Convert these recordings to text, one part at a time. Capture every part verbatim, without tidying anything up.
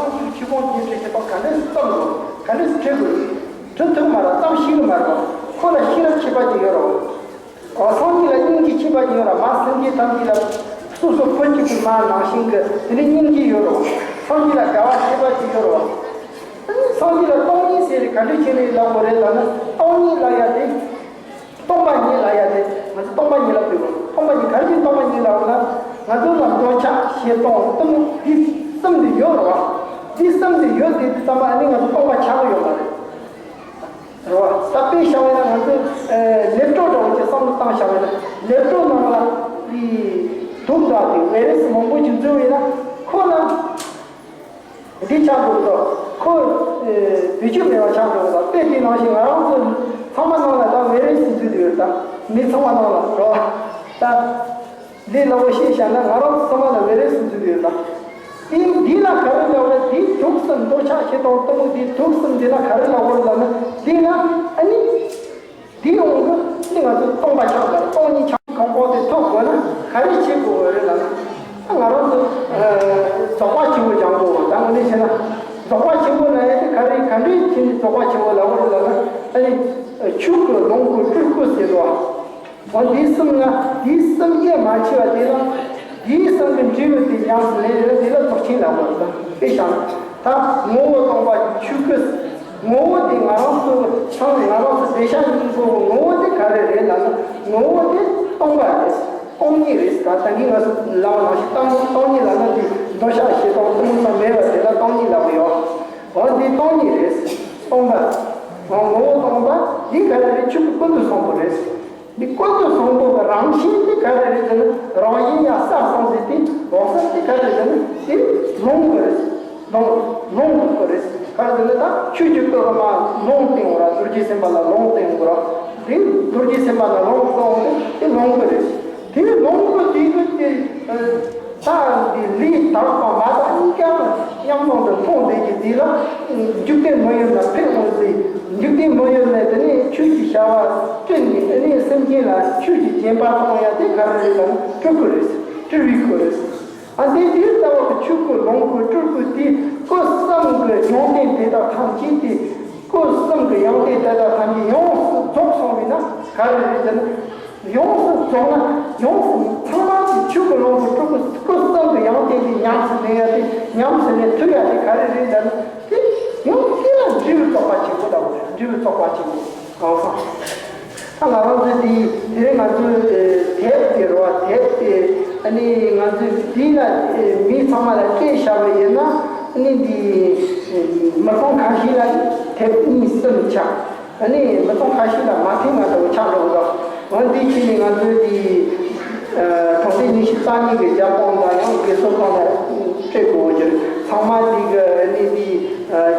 ཆོས་སྐོར་འདི་འདྲ་ཞིག་དང་ག་འདྲས་སུ་བརྩམས་རོགས། ག་འདྲས་སུ་ཁྲིད་དགོས། ཁྲིད་ཐུབ་མ་རེད། བརྩམས་ཤེས་གི་མ་རེད། ཁོ་ལ་ཤེས་རབ་ཆེ་བ་ཅིག་ཡོད་རོགས། ཨོ། སངས་རྒྱས་ལ་སྙིང་རྗེ་ཆེ་བ་ཅིག་ཡོད་ར། མ་སེམས་ཅན་ཐམས་ཅད་ལ་སོ་སོ་ཕུད་ཅིག་གི་མ་ནང་བཞིན་གི་དེ་ནི་སྙིང་རྗེ་ཡོད་རོགས། སངས་རྒྱས་ལ་དགའ་བ་ཆེ་བ་ཅིག་ཡོད་རོགས། སངས་རྒྱས་ལ་སྟོང་ཉིད་ཟེར་རེ་ག་འདྲ་བྱས་ནས་ལབ་དགོས་རེད་ལབ་ན། སྟོང་ཉིད་ལབ་ཡ་དེ། སྟོང་པ་ཉིད་ལབ་ཡ་དེ། ང་ཚོ་སྟོང་པ་ཉིད་ལབ་དགོས་རོགས། སྟོང་པ་ཉིད། ག་རེ་བྱས་སྟོང་པ་ཉིད་ལབ་ན། ང་ཚོ་ལ་འདོད་ཆགས་ཞེ་སྡང་གཏི་མུག་འདི་གསུམ་འདི་ཡོད་རོགས། འདི་གསུམ་འདི་ཡོད་དེ་དུས་ཙམ་པ་ཨ་ནི་ང་ཚོ་སྟོང་པ་ཆགས་ཀྱི་ཡོད་མ་རེད། རེད་བ། ད་དཔེ་བཞག་པ་ན་ང་ཚོས་ཨ་ལེབ་ཀྲོ་འདྲ་བོ་ཅིག་བསམ་བློ་བཏང་བཞག་པ་ན། ལེབ་ཀྲོ་ནང་ལ་དེ་དུག་དང་དེ་བའི་རུ་སི་མང་པོ་ཅིག་འཛུལ་བ་ཡིན་ན། ཁོ་ལ་འདི་ཆགས་འགྲོ་གི་འདུག་ཁོ་ཨ་བེད་སྤྱོད་མེད་པ་ཆགས་འགྲོ་གི་འདུག་དཔེ་དེ་ནང་བཞིན་ང་རང་ཚོ་ཚང་མ་ནང་ལ་ད་བའི་རུ་སི་འཛུལ་བསྡད་ཡོད། ད་མི་ཚང་མ་ནང་ལ་རེད་བ། ད། འདི་ལ་འོ་ཤེས་བྱ་ན་ང་རང་ཚོ་ཚང་མ་ལ་བའི་རུ་སི་འཛུལ་ཡོད་ལ། འདི་འདི་ལ་ག་རེ་ལབ་རེད། འདི་དུག་གསུམ། འདོད་ཆགས་ཞེ་སྡང་གཏི་མུག་འདི་དུག་གསུམ་འདི་ལ་ག་རེ་ལབ་དགོས་ལབ་ན། འདི་ལ་ཨ་ནི་འདི་འོང་གི་འདི་ང་ཚོ་སྟོང་པ་ཆགས་པ་རེད། སྟོང་ཉིད་ཆགས་གང་པོ་དེ་ཐོབ་དགོས་ན་ག་རེ་བྱེད་དགོས་རེད་ལབ་ན། ང་རང་ཚོ་རྫོགས་པ་ཆེན་པོ་སྦྱང་དགོས། ད་དངོས་གནས་བྱས་ན་རྫོགས་པ་ཆེན་པོ་ལབ་ཡ་དེ་ག་རེ་ག་འདྲས་བྱས་ནས་རྫོགས་པ་ཆེན་པོ་ལབ་དགོས་རེད་ལབ་ན། ཨ་ནི་ཆོས་སྐུ་ལོངས་སྐུ་སྤྲུལ་སྐུ་ཟེར་བ། འོ་འདི་གསུམ་ལ། འདི་གསུམ་དབྱེ་མ་ཕྱེ་བ་དེ་ལ། འདི་གསུམ་གྱི་འབྲས་བུ་དེ་ཉམས་སུ་ལེན་རེད། དེ་ལ་རྫོགས་ཆེན་ལབ་པ་དང་། དཔེ་བཞག་ན་ད་ངོ་བོ་སྟོང་པ་ཆོས་སྐུ། ངོ་བོ་དེ་ང་རང་ཚོ་ཚང་ང་རང་ཚོ་བདེ་ཤ་སྙིང་པོ་ངོ་བོ་དེ་ག་རེ་རེད་ལབ་ན། ངོ་བོ་དེ་སྟོང་པ་རེད། སྟོང་ཉིད་རེད། ད་ད་གིན་ང་ཚོ་ལབ་པ་ནང་བཞིན་སྟོང་སྟོང་ཉིད་ལབ་ན་དེ་འདོད་ཆགས་ཞེ་སྡང་གཏི་མུག་ཚང་མེད་པ་དེ་ལ་སྟོང་ཉིད་ལབ་ཀྱི་ཡོད། འོ་འདི་སྟོང་ཉིད་རེད། སྟོང་པ། འོ་ངོ་བོ་སྟོང་པ་འདི་ག་རེ་རེད། ཆོས་སྐུ་ཀུན་ཏུ་བཟང་པོ་རེད། འདི་ཀུན་ཏུ་བཟང་པོ་གི་རང་བཞིན་དེ་ག་རེ་རེད་ཟེར་ན། རང་བཞིན་ཡང་གསལ་སོང་ཟེར་ཏེ། འོག་གསལ་དེ་ག་རེ་རེད་ཟེར་ན། དེ་ལོངས་སྐུ་རེད། ལོངས་ལོངས་སྐུ་རེད། ག་རེ་ཟེར་ན་ད་ཆོས་ཀྱི་སྐུ་ལ་མ་ལོངས་སྟེང་བ་ར། རྡོ་རྗེ་སེམས་དཔའ་ལ་ལོངས་སྟེང་བ་ར། དེ་རྡོ་རྗེ་སེམས་དཔའ་ལ་ལོངས་སྟེང་བ་དེ་ལོངས་སྐུ་རེད། དེ་ལོངས་སྐུ་དེ་གི་དེ། ད་འདི་ལས་དག་དང་མ་དག་གཉིས་ཀ་ཉམས་མྱོང་དུ་མཐོང་བསྡད་ཀྱི་དེ་ལ། འཇིག་རྟེན་མི་ཡུལ་ལ་ཕེབས་འོང་ཟེར། འཇིག་རྟེན་མི་ཡུལ་ནས་དེ་ནས་ཆོས་ཀྱི་བྱ་བ་སྤྲད་ནས། དེ་ནས་སེམས་ཅན་ལ་ཆོས་ཀྱི་བྱིན་པ་གཏོང་ཡ་དེ་ག་རེ་རེད་ལབ་ན། སྤྲུལ་སྐུ་རེད། སྤྲུལ་པའི་སྐུ་རེད། ཨ་འདི་དེ་ལྟ་བུ་གི་ཆོས་སྐུ་ལོངས་སྐུ་སྤྲུལ་སྐུ་དེ་སྐུ་གསུམ་གྱི་ཡོན་ཏན་དེ་དག་ཐམས་ཅད་དེ། སྐུ་གསུམ་གྱི་ཡོན་ཏན་དེ་དག་ཐམས་ཅད་ཡོངས་སུ་རྫོགས་སོང་བས་ན་ག་རེ་རེད་ཟེར་ན། ཡོངས་སུ་རྫོགས་ན། ཡོངས་སུ་ཚང་མ་གི་ཆོས་སྐུ་ལོངས་སྐུ་སྤྲུལ་སྐུ་སྐུ་གསུམ་གྱི་ཡོན་ཏན་དེ་ཉམས་སུ་ལེན་ཡ་དེ། ཉམས་སུ་ལེན་ཐུབ་ཡ་དེ་ག་རེ་རེད་ལབ་ན། དེ་ཡང་དེ་ལ་འབྲས་བུ་རྫོགས་པ་ཆེན་པོ་ལབ་དགོས་རེད། འབྲས་བུ་རྫོགས་པ་ཆེན་པོ། གང་ཟག་ད་ང་རང་ཚོ་འདི་དེ་རིང་ང་ཚོའི་དེབ་དེ་རེད་བ། དེབ་དེ་ཨ་ནི་ང་ཚོས་འདི་ལ་མི་ཚང་མ་ལ་སྤྲད་བཞག་པ་ཡིན་ན། ཨ་ནི་འདི་མི་ཚང་ཁ་ཤས་ལ་དེབ་གཉིས་གསུམ་ཆགས། ཨ་ནི་མི་ཚང་ཁ་ཤས་ལ་མ་ཐེངས་མ་འདྲ་བོ་ཆགས་འགྲོ་གི་འདུག་འོ་འདི་བྱས་ནས་ང་ཚོས་འདི་གྲོང་སྡེ་ཉི་ཤུ་རྩ་གཉིས་ཀྱི་རྒྱབ་དཔུང་དང་ཡང་དགེ་སོ་ཁང་ལ་སྤྲད་དགོས་ཀྱི་རེད། ཚང་མ་འདི་གི་ཨ་ནི་འདི་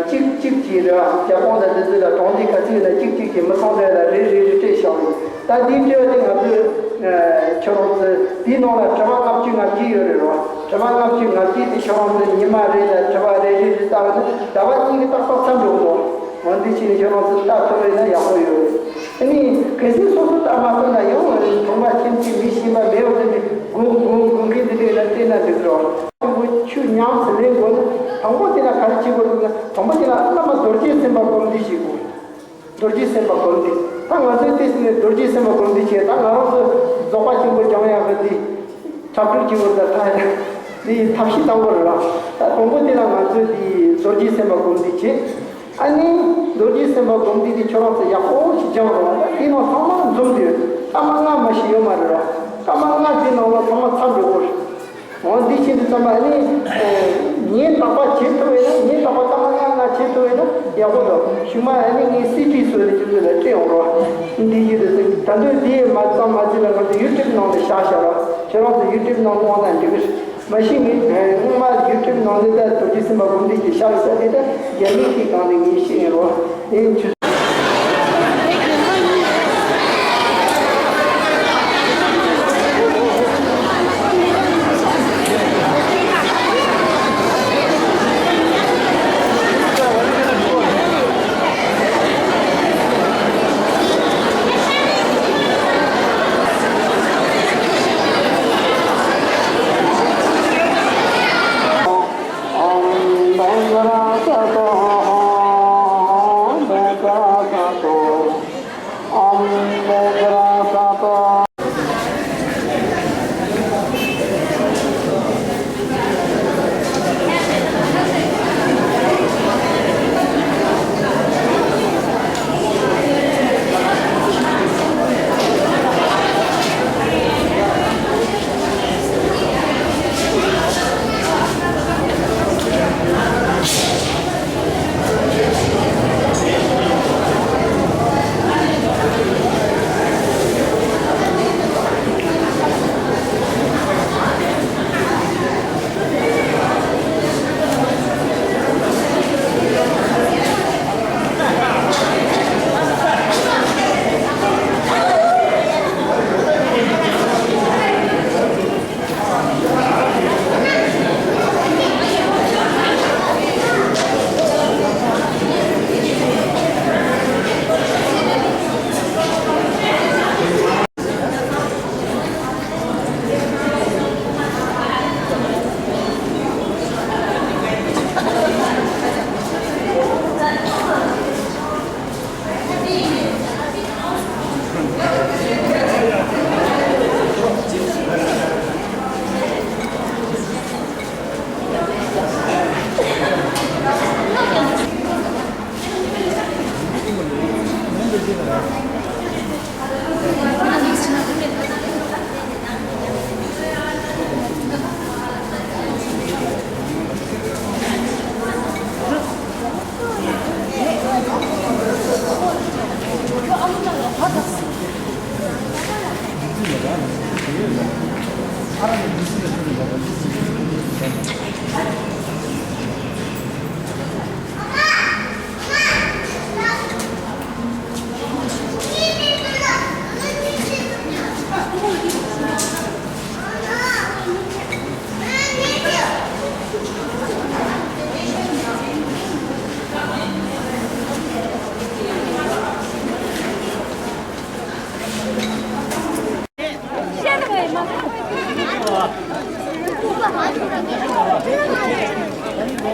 གཅིག་གཅིག་གིས་རེད་བ། རྒྱབ་དཔུང་དང་འདི་ཚོ་ལ་གྲོང་སྡེ་ག་ཚོད་ཡོད་ན་གཅིག་གཅིག་གིས་མི་ཚང་མ་ལ་རེ་རེ་རེ་སྤྲད་བཞག་རེད། ད་འདི་སྤྲད་པ་དེ་ང་ཚོས་ཁྱོད་རང་ཚོས་འདིའི་ནང་ལ་དྲི་བ་ལྔ་བཅུ་ང་བརྒྱད་ཡོད་རེད་བ། དྲི་བ་ལྔ་བཅུ་ང་བརྒྱད་དེ་ཁྱོད་རང་ཚོས་ཉི་མ་རེ་ལ་དྲི་བ་རེ་རེ་རེ་བལྟ་བ་ན་ཟླ་བ་གཉིས་ཀྱི་ཏག་ཏག་ཚར་འགྲོ་གི་འདུག་འོ་འདི་བྱས་ནས་ཁྱོད་རང་ཚོས་ལྟ་ཐུབ་པ་ཡིན་ན་ཡག་པོ་ཡོད་རེད། ཨ་ནི་གལ་སྲིད་སོ་སོ་ལྟ་མ་ཐུབ་ན་ཡང་ཨ་ནི་གྲོང་པ་ཁྱིམ་མཚེས་མི་ཤེས་པ་མེད་པ་དེ་འདྲ་དགོས་དགོས་དགོས་མཁན་དེ་འདྲ་ཡོད་ན་བལྟས་ན་འགྲིག་གི་རེད། དང་པོ་ཆོས་ཉམས་སུ་ལེན་དགོས་ན་དང་པོ་དེ་ལ་ག་རེ་བྱེད་དགོས་རེད་ཟེར་ན། དང་པོ་དེ་ལ་བླ་མ་རྡོ་རྗེ་སེམས་དཔའ་སྒོམ་བཟླས་བྱེད་དགོས། རྡོ་རྗེ་སེམས་དཔའ་སྒོམ་བཟླས། ད་ང་ཚོས་དེ་བྱས་ནས་རྡོ་རྗེ་སེམས་དཔའ་སྒོམ་བཟླས་བྱས། ད་ང་རང་ཚོ་རྫོགས་པ་ཆེན་པོ་སྦྱང་ཡག་གི་འདི་གྲ་སྒྲིག་བྱེད་དགོས། ད་ད་འདི་ཐབས་ཤེས་དང་པོ་རེད་ལ། ད་དང་པོ་དེ་ལ་ང་ཚོས་འདི་རྡོ་རྗེ་སེམས་དཔའ་སྒོམ་བཟླས་བྱས། ཨ་ནི་རྡོ་རྗེ་སེམས་དཔའ་སྒོམ་བཟླས་དེ་ཁྱོད་རང་ཚོ་ཡག་པོ་ཞིག་སྦྱངས་རོགས། ད་དེ་ནང་ཚང་མ་འཛོམས་ཏེ་ཡོད། སྐར་མ་ལྔ་མ་ཞིག་ཡོད་མ་རེད་ར། སྐར་མ་ལྔ་དེ་ནང་ལ་ཚང་མ་ཚར་འགྲོ་གི་རེད། འོ་འདི་བྱེད་དུས་ཙམ་པ་ཨ་ནི་ཉིན་རྟག་པ་བྱེད་ཐུབ་པ་ཡིན་ན། ཉིན་རྟག་པ་སྐར་མ་ལྔ་ལྔ་བྱེད་ཐུབ་པ་ཡིན་ན་ཡག་པོ་འདུག་གཞུག་མ་ཨ་ནི་ངས་སི་ཌི་བཟོས་ནས་ཁྱེད་ཚོ་ལ་སྤྲད་ཡོང་རོགས། འདི་ཡིན་དུས་ད་དུང་འདི་མ་ཙམ་མ་ཟད་ལ་ང་ཚོ་ཡུ་ཊུབ་ནང་ལ་བཞག་བཞག་ར། ཁྱེད་རང་ཚོ་ཡུ་ཊུབ་ནང་བླངས་ན་འགྲིག་གི་རེད། མ་གཞི་ངས་སྔོན་མ་ཡུ་ཊུབ་ནང་ལ་ད་རྡོ་རྗེ་སེམས་དཔའ་སྒོམ་བཟླས་ཀྱི་ཞབས་ས་དེ་ད་རྒྱ་མིའི་སྐད་སྒང་ནས་ངས་བཤད་ཡིན་རོགས། དེ་ཆུ།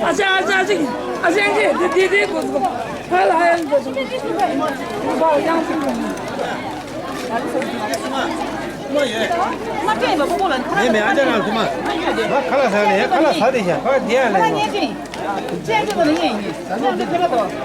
ཨ་ཅག་ཨ་ཅག་ཅིག་ཨ་ཅག་གིས་དེ་དེ་དེ་གོ་སོང་། ཧ་ལ་ཧ་ཡང་གོ་སོང་། ཧ་ཡང་སོང་། མེད་མེད། ཨ་ཅག་རང་ཚོ་མ། ང་ཁ་ལག་ཟ་ནས་ཡ་ཁ་ལག་ཟ་དེ་བཞག་ཕར་བསྡད་ཡ་ལས་ནོ།